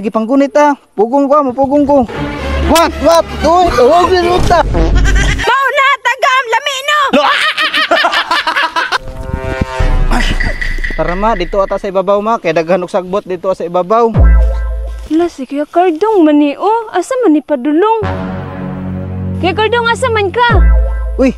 Sige, panggunit ah. Pugong ko, mapugong ko. What? What? Uy, oh, ginuta. Mao na tagam lami no. Tara ma, dito ata sa ibabaw ma. Kay daghan og sagbot dito sa ibabaw. Hala, si Kuya Cardong man ni oh. Asa man ni padulong? Kuya Cardong, asa man ka? Uy,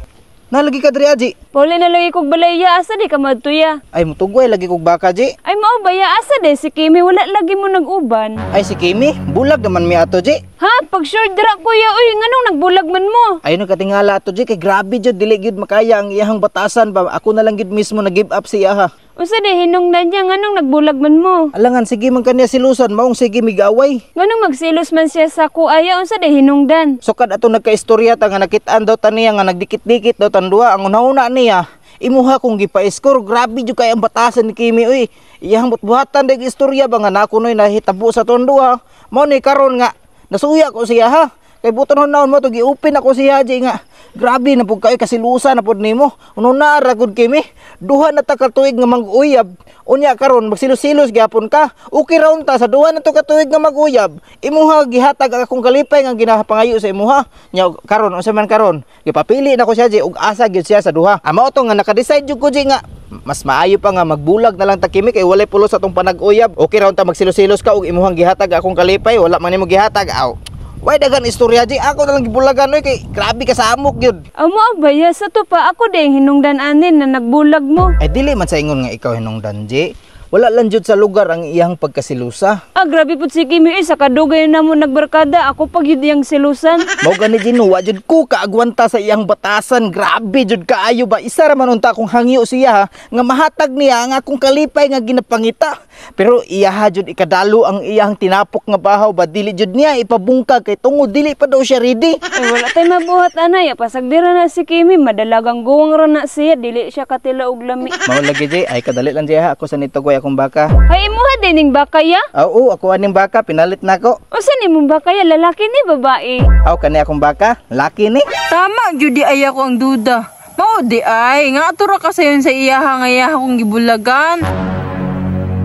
nalagi ka diri aji. Pauli na lagi kog balaya, asa di ka madtuya? Ay, mutugway lagi kog baka ji. Ay mao ba ya, asa di si Kimi wala lagi mo nag-uban? Ay, si Kimi, bulag naman mi ato ji. Ha, pag sure dira kuya, uy, nganong nagbulag man mo? Ay no katingala ato ji kay grabe jud, dili gyud makaya ang iyahang batasan ba. Ako na lang gyud mismo na give up siya ha. Unsa di hinungdan niya nganong nagbulag man mo? Alangan sige man kaniya silusan, maong sige migaway. Nganong magsilos man siya sa kuaya, unsa di hinungdan? Sukad ato nagkaistorya ta nga nakit-an daw ta niya nga nagdikit-dikit daw tan duha ang una-una niya. Imuha kong gipa-score, grabe jud kay ang batasan ni Kimi uy. Iyang buhat-buhatan dag istorya ba nga nako noy nahitabo sa ton duha. Mao ni karon nga nasuya ko siya ha. Kay buton naon mo to gi-open ako siya di nga. Grabe na pud kayo kasilusa na pud nimo. Ununa ra gud Kimi. Duha na ta ka tuig nga mag-uyab. Unya karon magsilos-silos gyapon ka. Okay ra unta sa duha na to ka tuig nga mag-uyab. Imuha gihatag ang akong kalipay nga ginapangayo sa imuha. Nya karon unsa man karon? Gipapili na ko siya di og asa gyud siya sa duha. Amo to nga naka-decide jud ko di nga mas maayo pa nga magbulag na lang ta Kimi kay walay pulos sa atong panag-uyab. Okay ra unta magsilos-silos ka og imuhang gihatag akong kalipay, wala man nimo gihatag. Aw. Way daghan istorya di ako na lang gibulagan oy kay grabe ka sa amok gyud. Amo ba ya, sa to pa ako di hinungdan anin na nagbulag mo. Ay dili man sa ingon nga ikaw hinungdan ji. Wala lang jud sa lugar ang iyang pagkasilusa. Ah, grabe pud si Kimi uy, sa kadugay na mo nagbarkada, ako pag yun iyang silusan. Mao gani ji no, wa jud ko kaagwanta sa iyang batasan. Grabe jud kaayo ba. Isa ra man unta akong hangyo siya ha, nga mahatag niya ang akong kalipay nga ginapangita. Pero iyaha jud ikadalo ang iyang tinapok nga bahaw ba, dili jud niya ipabungkag kay tungod dili pa daw siya ready. Ay wala tay mabuhat anay, pasagdira na si Kimi, madalagang guwang ra na siya, dili siya katila og lami. Mao lagi ji, ay kadali lang ji ha, ako sa nitugway akong baka. Ay imuha din ning baka ya? Oo, ako aning baka, pinalit na ako. Unsa nimong baka ya, lalaki ni babae? Aw kani akong baka, laki ni. Tama jud di ay ako ang duda. Mao di ay nga ato ra ka sayon sa iyaha nga iyaha kong gibulagan.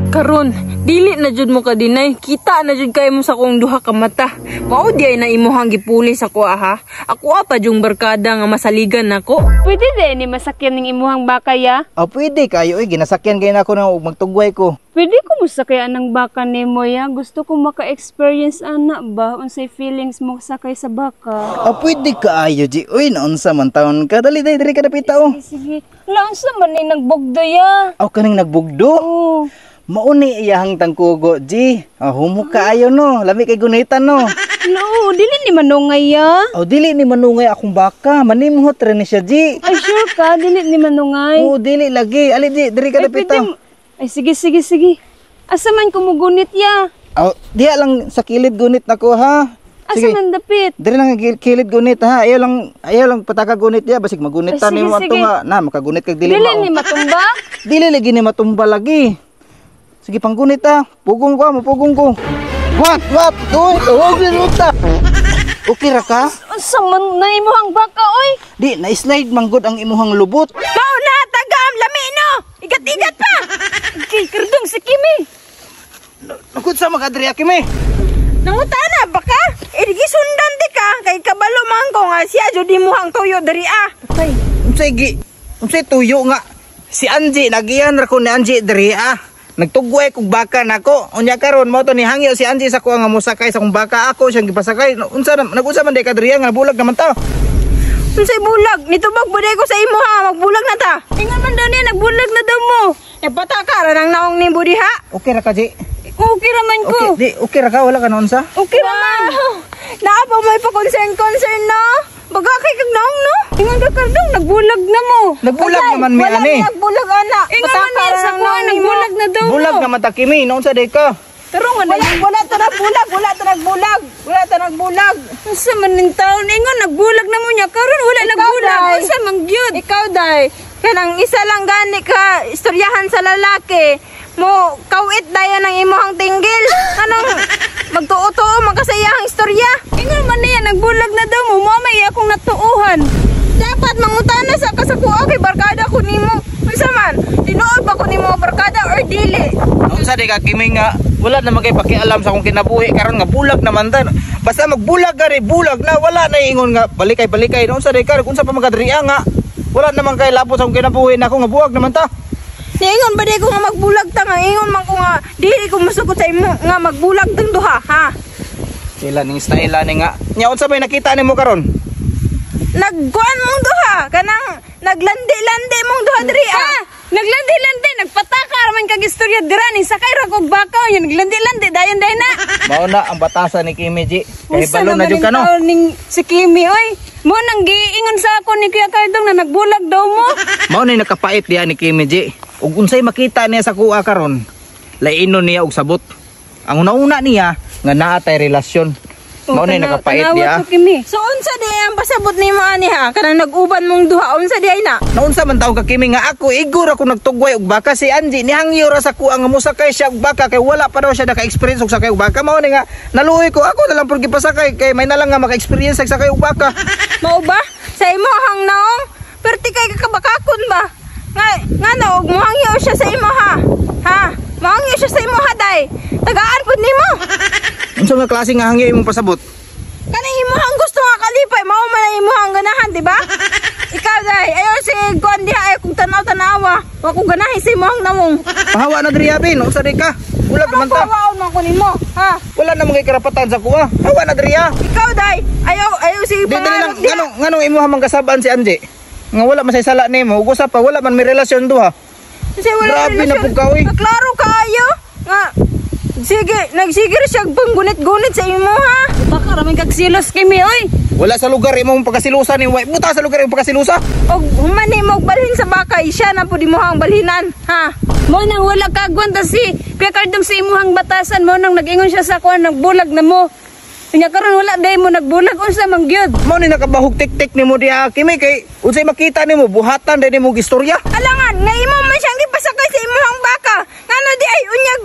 Karon, dili na jud mo ka dinay. Kita na jud kay mo sa akong duha ka mata. Mao di ay na imuhang gipuli sa kuha ha. Ako pa jung barkada nga masaligan nako. Pwede din ni masakyan ning imuhang baka ya? Aw pwede kayo oy, ginasakyan kay nako na og magtugway ko. Pwede ko mosakyan ang baka nimo ya? Gusto ko maka-experience ana ba unsay feelings mo sakay sa baka. Aw pwede kaayo ji. Uy, naunsa man taon ka? Dali dali diri ka dapita oh. Sige, sige. La unsa man ni nagbugdo ya? Aw kaning nagbugdo. Oh. Mauni iyahang tangkugo, G. Oh, humok kaayo no. Lami kay gunitan no. No, dili ni manungay ya. Aw dili ni manungay akong baka. Manimhot ra ni siya, G. Ay sure ka dili ni manungay. Oo, dili lagi. Ali di diri ka Ay, dapita. pwede Ay sige sige sige. Asa man kumugunit ya? Aw, diha lang sa kilid gunit nako ha. Asa Sige. man dapit? Diri lang ang kilid gunit ha. Ayaw lang pataka gunit ya basig magunit ta Ay, sige, nimo ato sige. nga. Na makagunit kag dili Dili mao. ni matumba? Dili lagi ni matumba lagi. Sige panggunit ha. Pugong ko, mapugong ko. What? What? Uy, oh, ginuta. Okay ra ka? Unsa man na imuhang baka oy? Di na-slide manggod ang imuhang lubot. Mao na tagam lami no. Igat-igat pa. Kay Kardong si Kimi. Nagud sa mga diri Kimi. Nangutana ba ka? Eh, gisundan di ka kay kabalo man ko nga siya jud imuhang tuyo diri ah. Patay. Unsay gi? Unsay tuyo nga? Si Angie nagiyan ra ko ni Angie diri ah. Nagtugway kog baka nako. Unya karon mo to ni hangyo si Angie sa kuha nga mosakay sa kong baka, ako siyang gipasakay. Unsa nag-unsa man di ka diri nga bulag naman ta. Unsay bulag? Nitubag ba ko sa imo ha? Magbulag na ta. Ingon man daw niya nagbulag na daw mo. Nagpata ka ra nang naong nimo diha. Okay ra ka Ji? Okay ra man ko. Okay, di okay ra ka, wala ka noon sa? Okay ra man. Naa pa may pa-concern no. Baga kay kag naong no. Ingon ka Kardong nagbulag na mo. Nagbulag Patay, naman mi wala ani. mi nagbulag ana. Ingon man niya sa kuha nagbulag na daw Bulag mo. naman ta Kimi, noon sa di ka. Taro nga na. Wala, wala ta nagbulag, wala ta nagbulag. Wala ta nagbulag. Unsa man ning taon ingon nagbulag na mo niya karon wala Ikaw, nagbulag. Day. Unsa man gyud? Ikaw day, kanang isa lang gani ka istoryahan sa lalaki. Mo kawit dayon ang imuhang tinggil. Anong magtuo-tuo man ka sa iyahang istorya? Ingon man niya nagbulag na daw mo, mo may akong natuuhan. Dapat mangutana sa kasakuha kay barkada ko nimo. Unsa man, tinuod ba ko nimo barkada or dili? Unsa di ka Kimi nga Wala naman kay pakialam sa akong kinabuhi karon nga bulag naman ta. Basta magbulag gani, bulag na, wala na ingon nga balikay-balikay. Unsa day ka, unsa pa magadriya nga. Wala naman kay labot sa akong kinabuhi nako nga buwag naman ta. Niingon ba di ko nga magbulag ta nga ingon man ko nga dili ko musukot sa imo nga magbulag tang duha ha. Sila ning style ni nga. Nya unsa may nakita nimo karon? Nagkuan mong duha kanang naglandi-landi mong duha diri ah. Naglandi-landi, nagpataka man kag istorya dira ning sakay ra kog baka nya naglandi-landi dayon dayon na. Mao na ang batasan ni Kimi G. Kay Unsa balo na naman jud ka no. ning taon ning si Kimi oy. Mo nang giingon sa ako ni Kuya Cardong na nagbulag daw mo. Mao na nakapait diha ni Kimi G. Ug unsay makita niya sa kuha karon, lainon niya og sabot. Ang una-una niya nga naa tay relasyon. Mao na nakapait Tanawa diha. to, Kimi. So unsa di ang pasabot nimo ani ha? Kanang nag-uban mong duha unsa di ay na? Naunsa man taong ka Kimi nga ako igor ako nagtugway og baka si Angie nihangyo ra sa kuha nga mosakay siya og baka kay wala pa daw siya naka-experience og sakay og baka, mao ni nga naluoy ko, ako na lang pud gipasakay kay may nalang nga maka-experience og sakay og baka. Mao ba? Sa imo hang naong perti kay kakabakakon ba? Nga nga no og mohangyo siya sa imo ha. Ha? Mohangyo siya sa imo ha day. Tagaan pud nimo. Unsa nga klase nga hangyo imong pasabot? Kanang imo ang gusto nga kalipay mao man ang imo ang ganahan, di ba? Ikaw day, ayo si kuan diha ay kung tanaw-tanawa. Wa ko ganahin sa imo ang nawong. Pahawa na diri abin, unsa di ka? Bulag Anong man ta. pahawaon man ko nimo, ha? Wala na mga karapatan sa kuha. Hawa na diri ah. Ikaw day, ayaw ayaw si Di dili lang pangarap diha. nganong nganong imo hamang kasabaan si Angie? Nga wala man say sala nimo, ug usa pa wala man may relasyon duha. Kasi wala Grabe na relasyon. pud ka, oy. Ah, klaro kaayo. Nga sige, nagsige ra siya panggunit-gunit sa imo ha. Baka ra man kag silos Kimi oy. Wala sa lugar imong pagkasilusa ni way. Buta sa lugar imong pagkasilusa. Og human nimo og balhin sa bakay, siya na pud imo ang balhinan, ha? Mo nang wala kagwanta si Kuya Cardong sa imuhang batasan mo nang nag-ingon siya sa kuan nagbulag na mo. Nya karon wala day mo nagbulag unsa man gyud. Mao ni nakabahog tik-tik nimo diha Kimi kay unsay makita nimo buhatan day nimo istorya. Alangan, nga imo man siyang gipasakay sa imuhang baka. Ngano di ay unyag